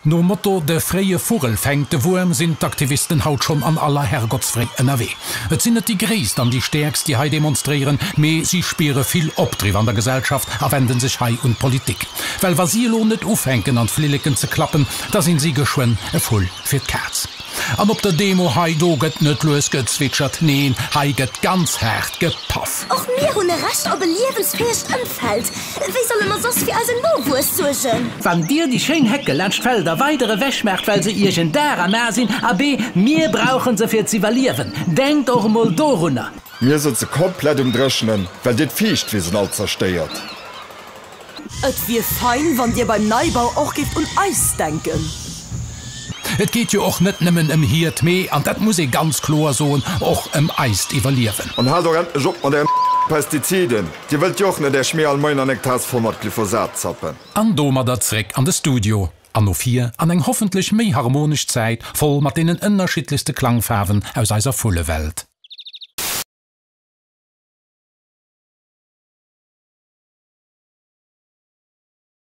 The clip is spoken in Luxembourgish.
Nom Motto De fréie Vugel fänkt de Wuerm sinn d'Aktivisten haut schonn an aller Herrgottsfréi ënnerwee. Et sinn net déi Gréisst an déi Stäerkst, déi hei demonstréieren, mee si spiere vill Opdriff an der Gesellschaft a wenden sech hei un d'Politik. Well wa si elo net ufänken an d'Flilleken ze klappen, da sinn si geschwënn e Vull fir d'Kaz. An op der Demo hei, do gëtt net lues gezwitschert, neen, hei gëtt ganz haart gepaff. Och mir hunn e Recht op e liewensfäegt Ëmfeld. Wéi solle mer soss fir eisen Nowuess suergen? Wann Dir déi schéin Hecke laanscht d'Felder weider ewech maacht, well se Iech en Dar am A sinn, abee, mir brauchen se fir z'iwwerliewen. Denkt och emol dorunner. Mir sëtze komplett um Dréchnen, well Dir d'Fiichtwisen all zerstéiert. Et wier fein, wann Dir beim Neibau och géift un eis denken. Et geet jo och net nëmmen ëm hiert, mee, an dat muss ee ganz kloer soen, och ëm eist Iwwerliewen. An haalt och endlech op mat ären Pestiziden! Dir wëllt jo och net är Schmier all Moien an eng Taass voll mat Glyphosat zappen. An domadder zréck an de Studio an no vir an eng hoffentlech méi harmonesch Zäit, voll mat deenen ënnerschiddlechste Klangfaarwen aus eiser Vullewelt.